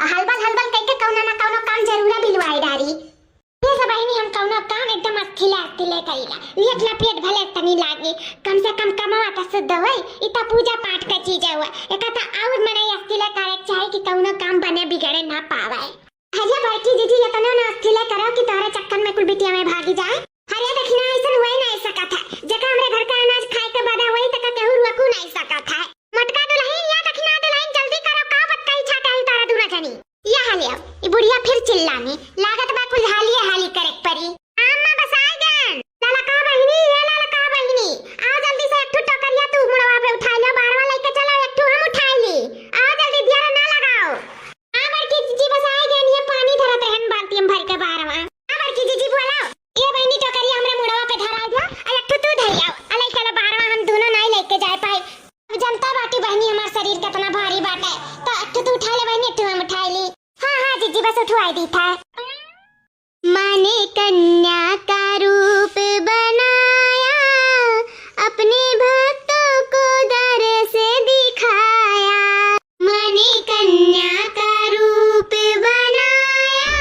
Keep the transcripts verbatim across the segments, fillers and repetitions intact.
हलबल हलबल कइके कउनो ना कउनो काम जरूर बिलवाए डारी। ये सब बहिनी हम कउनो काम एकदम अस्थिले अस्थिले करीला। लियत लपियत भले तनी लागे, कम से कम कमवा त शुद्ध होए। इ त पूजा पाठ क चीज हुआ, एका त और मनई अस्थिले करे के चाही कि कउनो काम बने बिगड़े ना पावे। अरे बड़की जीजी, एतना ना अस्थिले करो कि तोहरे चक्कर में कुल बिटिया में भागी जाए। अरे दखिना, अइसन हुए नाहीं सकत है। जेका हमरे घर का अनाज खाए के बदा होई, तेका केहू रोकू नाहीं सकत है। मोटका दुलहिन या दखिना दुलहिन, जल्दी करो, का बतकही छाटा ही तारा दुनो जनी। या हाले अब, ई बुढ़िया फिर चिल्लानी, लागत बा कुल हालिए हाली करे के परी। अम्मा बसाए गन, ललका बहिनी, ये ललका बहिनी, आ जल्दी से एक ठो टोकरिया तू मुड़वा पे उठाइ लो, बारवा लइके चलो, एक ठो हम उठाइ ली। आ जल्दी, दियरा ना लगाओ। आ बड़की जीजी बसाए गन, ये पानी धरत रहन बाल्टी में भर के बारवा। आ बड़की जीजी बोलो, ये बहिनी टोकरिया हमरे मुड़वा पे धराइ दिया, आ एक ठो तू धइ आओ, आ लइके चलो बारवा, हम दुनो नाहीं लइके जाए पाई। अब जनता बाटी बहिनी हमार शरीर केतना भारी बाटे, तो एक ठो तू उठाइ ले बहिनी, एक ठो हम उठाइ ली। हाँ, हाँ, जीजी, बस उठवाइ दीत है। माँ ने कन्या का रूप बनाया, अपने भक्तों को दर्श दिखाया। माँ ने कन्या का रूप बनाया,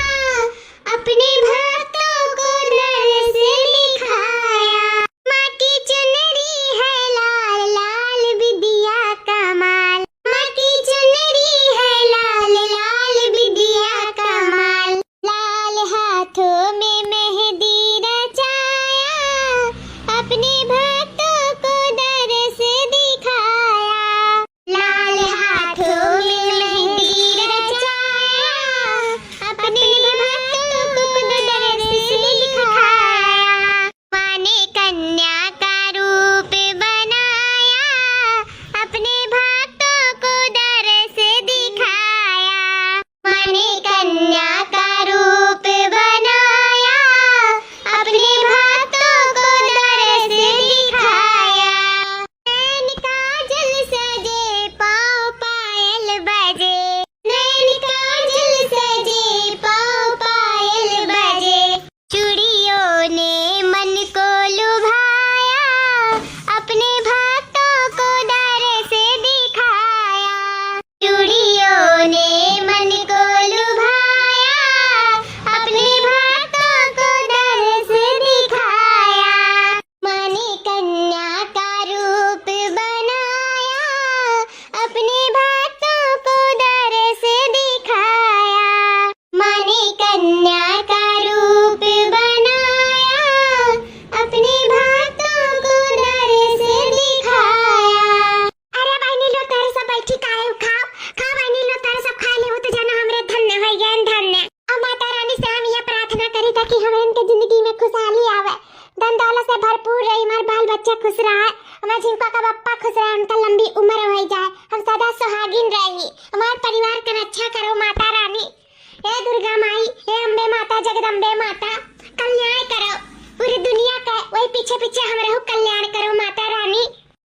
अपने भक्तों को दर्श दिखाया। माँ की चुनरी है लाल लाल बिदिया कमाल, माँ की चुनरी है लाल लाल बिदिया कमाल। लाल हाथों में मेहंदी रचाया, अपने भक्तों को दर्श दिखाया। लाल हाथों में मेहंदी रचाया, अपने भक्तों को दर्श दिखाया। माँ ने कन्या का रूप बनाया, अपने भक्तों को दर्श दिखाया। माँ ने कन्या का रूप बनाया, अपने भक्तों को दर्श दिखाया। नैन काजल सजे, पाँव पायल बजे, नैन काजल सजे, पाँव पायल बजे। चूड़ियों ने मन को लुभाया, अपने भक्तों को दर्श दिखाया। चूड़ियों ने मन को लुभाया, अपने भक्तों को दर्श दिखाया। माँ ने कन्या का रूप बनाया, अपने भक्तों को दर्श दिखाया। माँ ने कन्या का रूप बनाया, अपने भक्तों को दर्श दिखाया। अरे बहिनी लो, तोहरे सब बैठी काहे हो? खाओ, खाओ बहिनी लो, तोहरे सब खाइ लेहू तो जाना हमरे धन्य होइ गए, धन्य। अब माता रानी से हम यह प्रार्थना करी था कि हमरे इनके जिंदगी में खुशहाली आवे, धन दौलत से भरपूर रही, हमार बाल बच्चा खुश रहे, हमार झिंका का बप्पा खुश रहे, उनका लंबी उम्र होइ जाए, हम सदा सुहागिन रही, हमार परिवार का रक्षा करो माता रानी। हे दुर्गा माई, हे अम्बे माता, जगदम्बे माता, कल्याण करो पूरी दुनिया का, वही पीछे पीछे हमरहू कल्याण करो माता रानी।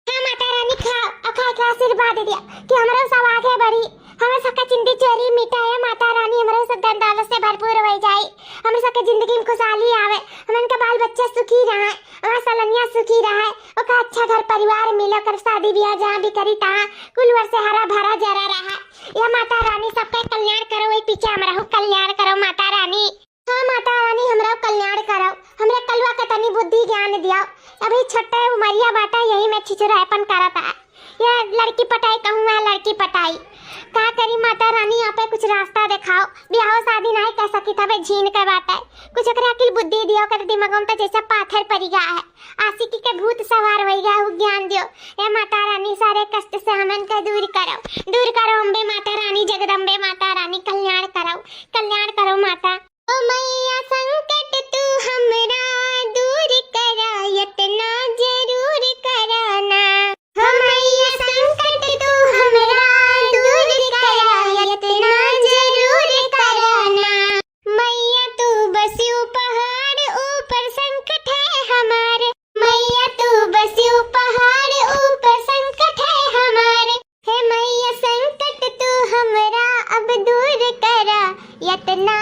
हाँ माता रानी, खाओ, अखा के आशीर्वाद दिया कि हमरो सब आगे बढ़ी, हमरे सबका चिंदी चोरी मिटा है माता रानी, हमरो सब धन दौलत से भरपूर होइ जाए, हमरे सबके जिंदगी में खुशहाली आवे, हमन के बाल बच्चा सुखी रहे, हमार सलनिया सुखी रहे, ओका अच्छा घर परिवार मिले, ओकर शादी ब्याह जहाँ भी करी तहाँ कुल ओर से हरा भरा जरा रहे। या माता रानी सबका कल्याण करो, वही पीछे हमरहू कल्याण करो माता रानी। हाँ माता रानी, हमरहू कल्याण करो, हमरे कलुआ के तनी बुद्धि ज्ञान दियो, अभी छोटे उमरिया बाटा, यही में छिछुरायपन करत है। या लड़की पटाई कहूँ, या लड़की पटाई, का करी माता रानी, आपे कुछ रास्ता देखाओ, ब्याहो शादी नाहीं कर सकी तबे झीन के बाटे, कुछ ओकरे अकिल बुद्धि दियो, ओकरे दिमागों पे जैसे पाथर पड़ी गया है, आशिकी के भूत सवार होइ गया, वो ज्ञान दियो। ए माता रानी, सारे कष्ट से हमन के दूर करो, दूर करो अम्बे माता रानी, जगदम्बे माता रानी, कल्याण करो, कल्याण करो माता। ओ मैया संकट तू हमरा दूर करा, यतना जरूर करा ना। हो मैया संकट तू हमरा दूर करा, यतना जरूर करा ना। मैया तू बस्यू पहाड़ ऊपर संकट है हमार, मैया तू बस्यू पहाड़ ऊपर संकट है हमार। हे मैया संकट तू हमरा अब दूर करा, यतना